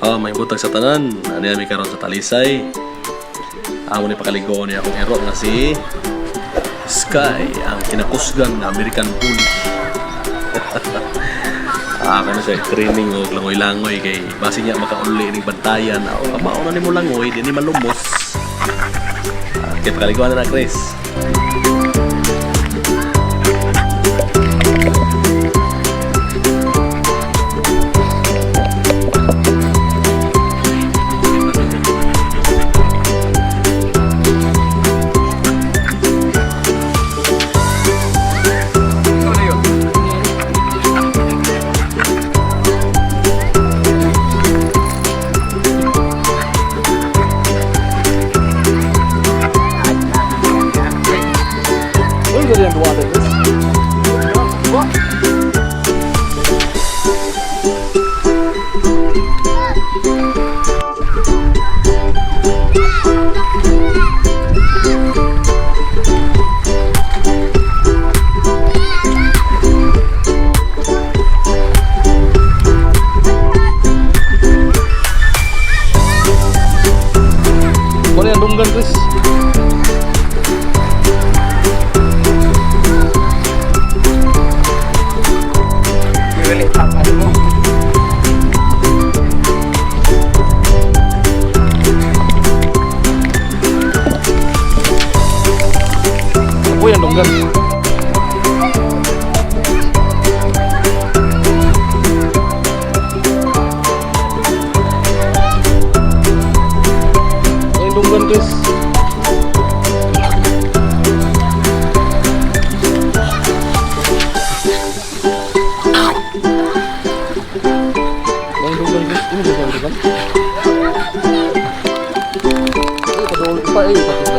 Oh, may butag sa tanan. Ani ami karon sa Talisay. Amo ni pakaligoon niya akong hero nga si Sky, ang kinakusgan nga American Bully. Ako na siya training og langoy-langoy kay basi niya makauli ning bantayan. Ako mao na nimo langoy, di ni malumos. Okay, pakaliguan na na, Chris. Wala yung dunggan, Chris. Ako yung dunggan. Yung dunggan, Chris. Yung dunggan, Chris. Ini ba yung dunggan? Eh, padol pa eh, pati ba?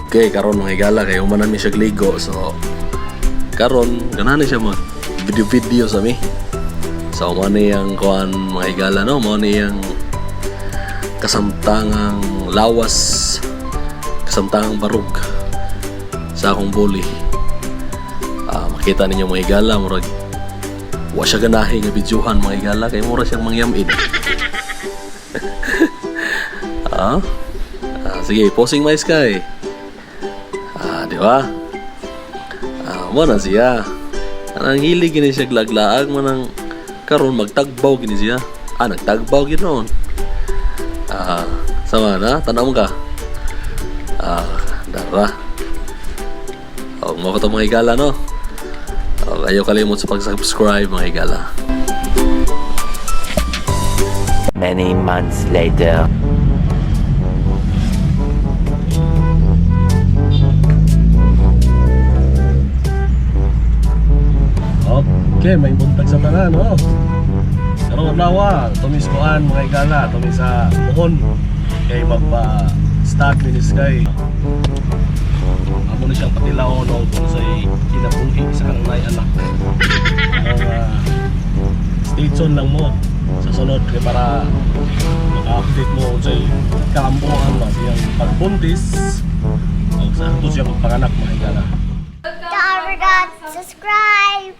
Okay, karon, mga higala, kay human nami siya ligo, so karon ganahan na siya mag video video sa mi. So mo ni ang kuan, mga higala, no, mo ni ang kasamtangang lawas, kasamtangang barug sa akong bully. Ah, makita ninyo, mga higala, murag wa siya ganahi nga videohan, mga higala, kay mura siyang mangyamin. Ah, sige, posing, my Sky. Ah, di ba? Ah, mo na siya. Anang hilig gini siya glaglaag mo nang karon magtagbaw gini siya. Ah, nagtagbaw gid noon. Ah, sama na, tanaw mo ka. Ah, dara. O, mo ko to, mga higala, no? O, ayaw kalimot sa pag-subscribe, mga higala. Many months later. Okay, may buntag sa tanan, no? Karong adlaw, tumis kuan, mga higala, tumi sa puhon. Kay magpa start ni Sky. Amo na siyang patilaw, no, kung sa'y kinabuhi sa kanang nay anak. Ang stay tuned lang mo sa sunod kay para maka-update mo sa kaambuhan ba siyang pagbuntis o sa ato siya magpanganak, mga higala. Don't forget to subscribe.